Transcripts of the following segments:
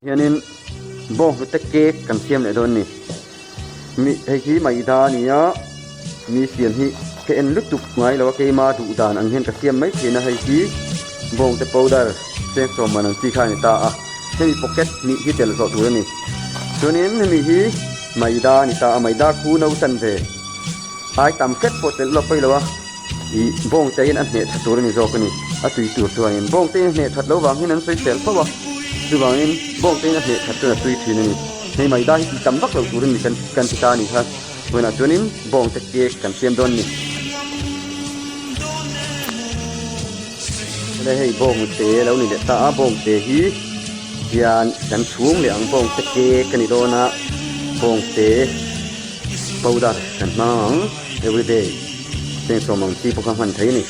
Hianin bawnghnute cake kan siam leh dawn a ni. Mi hei hi maida a ni a, mi siam hi ka en lutuk ngai lo a, keima duh dan ang hian ka siam mai thin a, hei hi bawngte powder cheng sawm man ang chi kha a ni ta a, hemi pocket hnih hi tel zawh tur a ni. Chuanin hemi hi maida a ni ta a, maida khu no chan ve ai tam hret pawh telh lawk paih lo a, ih bawngte hian a hneh tha tur a ni zawk a ni, a tui tur chuanin bawngte in a hneh that loh vang hian an sawi sel fo a, chuvangin bawngte in a hneh that chuan a tui thin a ni. Hei maida hi tih tam vak loh turin mi kan kan ti ta a nih kha, vawiinah chuanin bawngte cake kan siam dawn a ni. Awle hei bawngte lo ni leh ta a, bawngte hi hian kan chhung leh ang bawngte cake a ni dawn a, bawngte powder kan hmang ang everyday cheng sawm ang chi pawh kha hman thei a ni,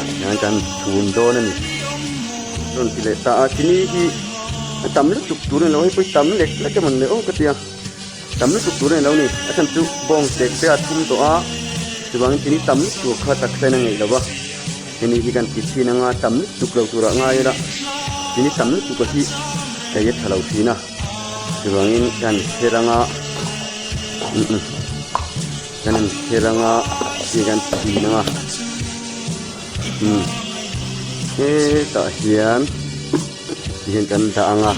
tihian kan chhum dawn a ni. Rawn ti leh ta a, chini hi a tam lutuk tur a ni lo, hei pawh hi tam lek lek emaw ni le aw ka ti a, tam lutuk tur a ni lo ni, a chhan chu bawng tek te a thum tawh a, chuvangin chini tam lutuk kha taksa in a ngeih lo va, hemi hi kan ti thin anga tam lutuk lo turah ngai ila, chini tam lutuk a hi kei a tha lo thin a, chuvangin kan kher anga kan in kher anga ti kan thin anga umm hetah hian ti hian kan dah anga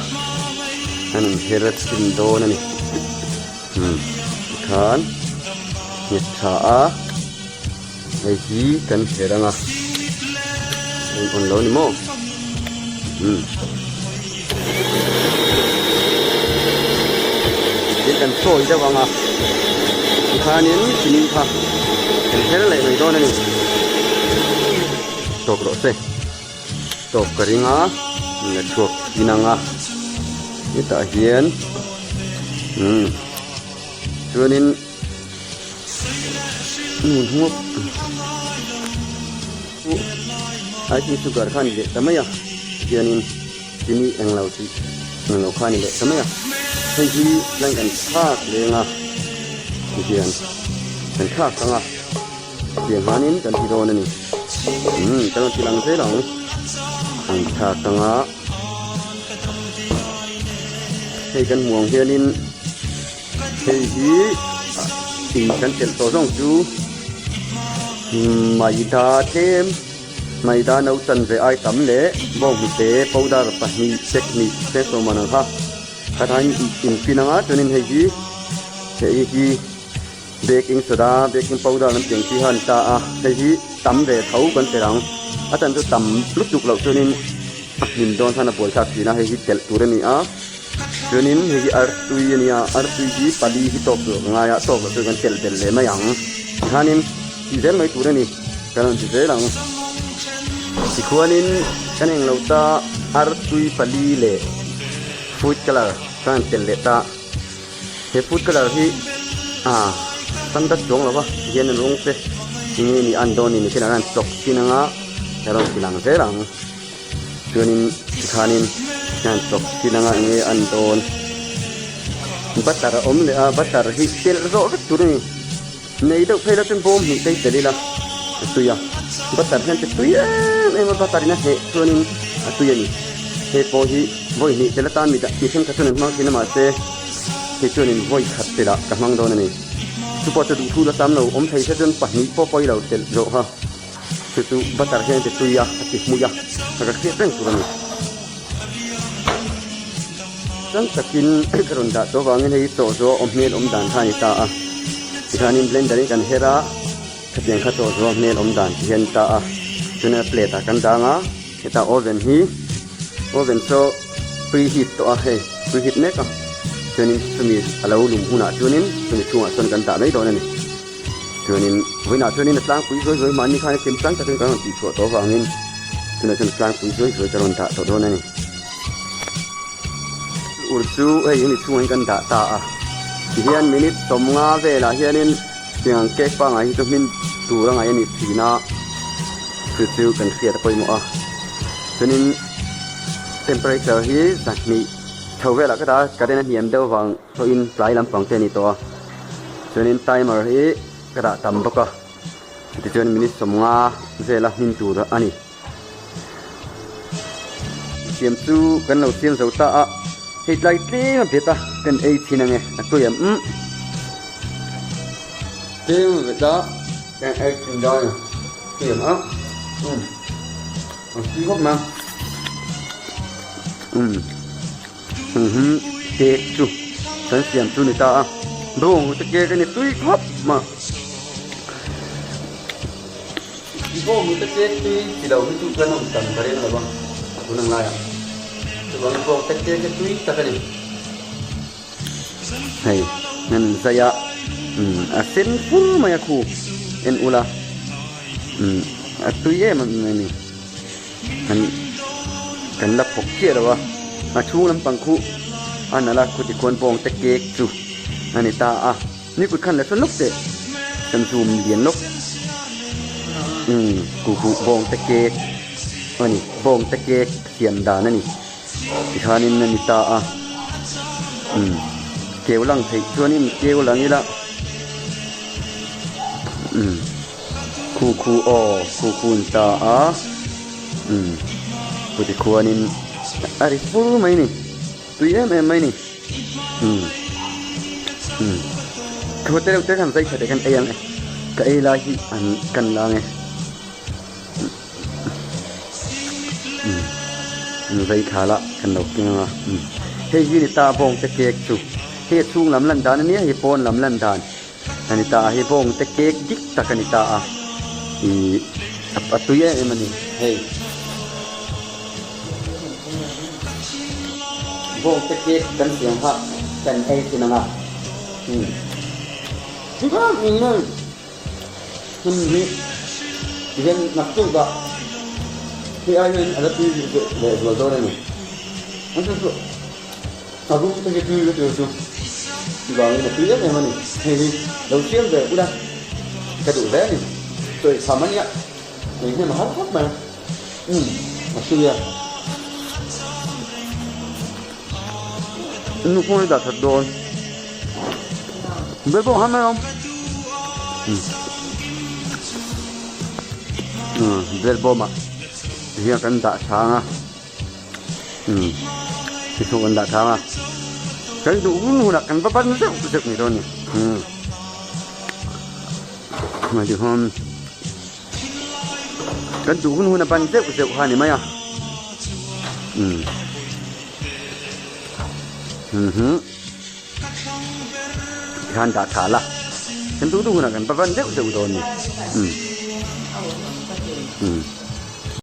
kan in her chhin dawn a ni umm tikhan nghet tha a hei hi kan her anga a in on lo a ni maw umm tin kan sawi deuh ang a tikhanin chini kha kan her leh mai dawn a ni tawk rawh se tawk ka ring a la chhuak thin ang a hetah hian umm chuanin Icing sugar kha a ni leh ta mai a tihianin chini englo tih englo kha a ni leh ta mai a hei hi tlai kan thlak leng a tihian kan thlak ang a tiang hianin kan ti dawn a ni umm kan rawn ti lang zel ang an thlak ang a hei kan hmuh ang hianin. Hei hi in kan telh tawh zawng chu maida tlem maida no chan ve ai tam leh bawnghnute powder pahnih pack hnih te sawm ang kha khatah in fin anga chuanin hei hi hei hi baking soda baking powder an tih ang chi kha a ni ta a hei hi tam ve tho kan telh ang a chan chu tam lutuk loh chuanin a hnim dawn khan a buaithlak thin a hei hi telh tur a ni a. Chuanin hei hi artui a nia, artui hi pali hi tawk tur ka ngai a, tawk loh chuan kan telh belh leh mai ang. Tikhanin tih zel mai tur a ni, kan rawn ti zel ang. Tikhuanin kan eng lo ta artui pali leh food colour kan rawn telh leh ta. He food colour hi ah standard chuang lo va, tihian an rawng te enge ni an dawn ni ni khian an rawn chawk chin anga ka rawn ti lang zel ang. Chuanin tikhanin hian chawp chin anga enge an dawn butter a awm leh a butter hi telh zawh vek tur a ni nei deuh phei la chuan bawm hnih te hi telh ila a tui a butter hian ti tui em em a butter in a hneh chuanin a tui a ni hei pawh hi vawi hnih telh atan mi mi thenkhat chuan an hmang thin a mahse hei chuanin vawi khat telh ah ka hmang dawn a ni chupawh chu duhthu la tam lo awm thei se chuan pahnih pawh pawi lo telh zawh kha. Chu chu butter hian ti tui a, a ti hmui a, ka ka hriat reng tur a ni. Chang takin ka rawn dah tawh avangin hei chaw zawh awm hmel awm dan kha a ni ta a, tikhanin blender in kan her a, khatiang kha chaw zawh hmel awm dan ti hian a ni ta a, chuan a plate ah kan dang a, hetah oven hi oven chu preheat tawh a hei preheat mek a, chuanin chumi a lo lum hunah chuanin chumi chhungah chuan kan dah mai dawn a ni. Chuanin vawiinah chuanin a tlangpui zuai zuai mahni khan a kim tlang takin kan rawn tihchhuah tawh avangin tunah chuan a tlangpui zuai zuai ka rawn dah tawh dawn a ni. Ur chu hei hemi chhungah hian kan dah ta a, tihian minute 50 velah hianin tiang ang cake pangngai hi chu hmin tur a ngaih a nih thin a, chu chu kan hriat a pawimawh a. Chuanin temperature hi 200 chho velah ka dah a, current a hniam deuh avang pawhin tlai lampang te a ni tawh a. Chuanin timer hi ka dah tam bawk a, tichuan minute 50 vela hmin tur a ni. Siam chu kan lo siam zo ta a. Hei tlai tlem a bet a kan ei thin ange a tui em umm. Tlem a bet a kan ei thin dawn a tui em a umm a tui khawp mai umm umm cake chu kan siam chu ni ta a bawng te cake a ni tui khawp mai. Bawng te cake tui chi lo hi chu kan awm tam ka reng lo va tun ang laiah chuvangin bawng te cake hi tui tak a ni. Hei an zai a umm a sen fur mai a khu en ula umm a tui em em mai a ni an kan la phawk chiah lo a a chhung lampang khu a nalh a khuti khuan bawng te cake chu a ni ta a. Ni kut khan la sawn lawk teh kan zoom lian lawk umm kuhhu bawng te cake a ni bawng te cake siam dan a ni tikhanin a ni ta a umm keu lang theih chuanin keu lang ila umm khu khu aw khu khu a ni ta a umm tikhuanin a ri fur mai a ni tui em em mai a ni. Umm umm thu te deuh te khan zai tha te khan ei ang e ka ei lai hi an kan la ang e umm an zai thla la kan lo keng ang a umm hei hi ni ta bawng te cake chu hei a chhung lam lan dan ania hei pawn lam lan dan a ni ta a hei bawng te cake dik tak a ni ta a ihh a tui em em a ni hei. Bawng te cake kan siam kha kan ei thin ang a umm tikhan eng nge hemi hi tihian naktuk ah hei ai hian a la tui leh zual dawn a ni a chu chu a rum te hi tui lutuk chu chuvangin a tui em em a ni hei hi lo siam ve ula ka duh hle a ni chawi tham a nia eng hnem a har khawp mai. Umm a tui a. Nu kawng hi dah that dawn. Bel pawh han mai awm. Umm bel bawmah hian kan dah chhang a. Umm tichhung kan dah chhang a. Kan duh hun hunah kan va ban zeuh zeuh ni dawn a ni. Umm tichuan. Kan duh hun hun a ban zeuh zeuh kha a ni mai a. Umm. Mhm. Tikhan dah tha la. Kan duh duh hunah kan va ban zeuh zeuh dawn ni. Umm. Umm.